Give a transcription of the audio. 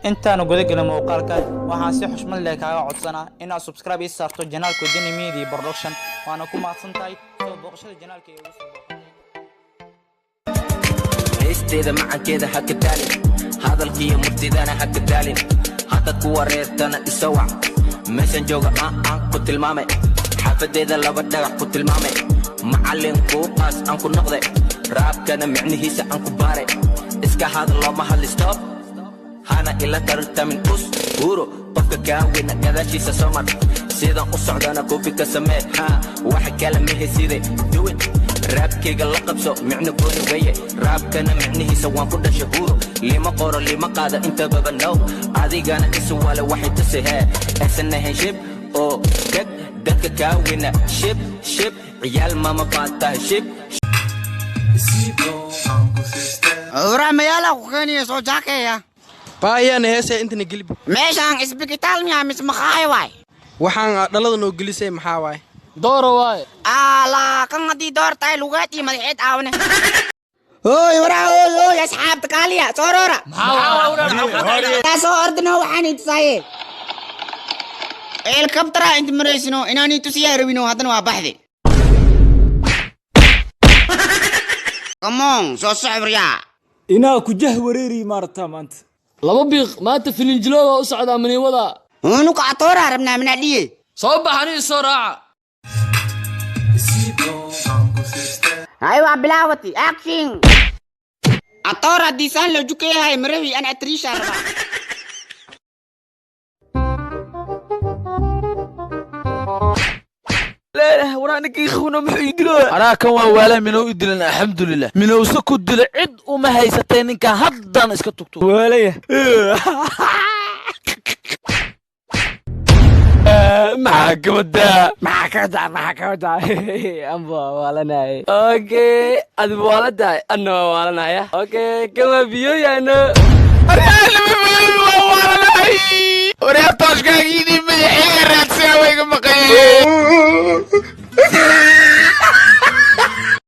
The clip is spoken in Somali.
Intaanu guda gelin muuqaalka, waxaan si xushmad leh kaaga codsanaa inaad subscribe ii saarto channelka Wadani Media Production, waana ku mahadsan tahay soo booqashada channelka ee ugu soo booqatay. Heesteeda macankeeda ha ka daalin, hadalkiiyo murtidana ha ka daalin. Haddaad ku wareertana isawac, meeshan jooga aan aan ku tilmaamay, xaafadeeda laba dhagax ku tilmaamay, macallin kuu qaas aan ku noqday, raabkana micnihiisa aan ku baaray. Iska hadal looma hadli, stop, hana ila tartamin. Us huuro qofka kaa weyna gadaashiisa soo mar, sidan u socdana copy ka samee. Ha waxa kale ma heside duwin, raabkayga la qabso, micno gooni weeye. Raabkana micnihiisa waan ku dhashay, huuro lima qoro, lima qaada intababa. No, adigana isuwale waxay tusi hee aysan ahayn shib oo gag dadka kaa weyna. Shib shib ciyaal mama baad tahay, shib. Ura mayaala ku keenaya soo jaakeeya. Baayana heesee intana gelib. Meeshaan isbitaal miyaa mise maqaayo waay? Waxaan dhalada noo gelisay maxaa waay? Dooro waaye. Ala kan haddii door tahay, lugeed iyo madaxeed aawane. Hooy waraa, hooy hooy, asxaabta kaaliya soo roora. Taa soo ordino, waxaan i tusaaye helicoptera inta maraysino inaan i tusiyaa rabino, haddana waa baxde. Come on, soo socbriyaa. Inaa ku jah wareeri maarata maanta. Laba biiq maanta filinjilooda u socdaa maniwada. Unuka atoora rabnaa minaa dhiye. Soo baxani, soo raaca. Hay, waa bilaawati action. Atoor haddii saan loo jukayahay marawi an atriisha rabaa. Anaa kan waa waala minow i dilan, alxamdulilah minowse ku dila cid uma haysatay ninkan haddan iska tugto. Waalaya. Maxaa ka wadaa? Maxaa ka wadaa? Maxaa ka wadaa? Amba waalanay. Okay, adiba waaladahay, anna waa waalanaya. Okay, kan waa biyoyano. Waryaa tooshkaaga.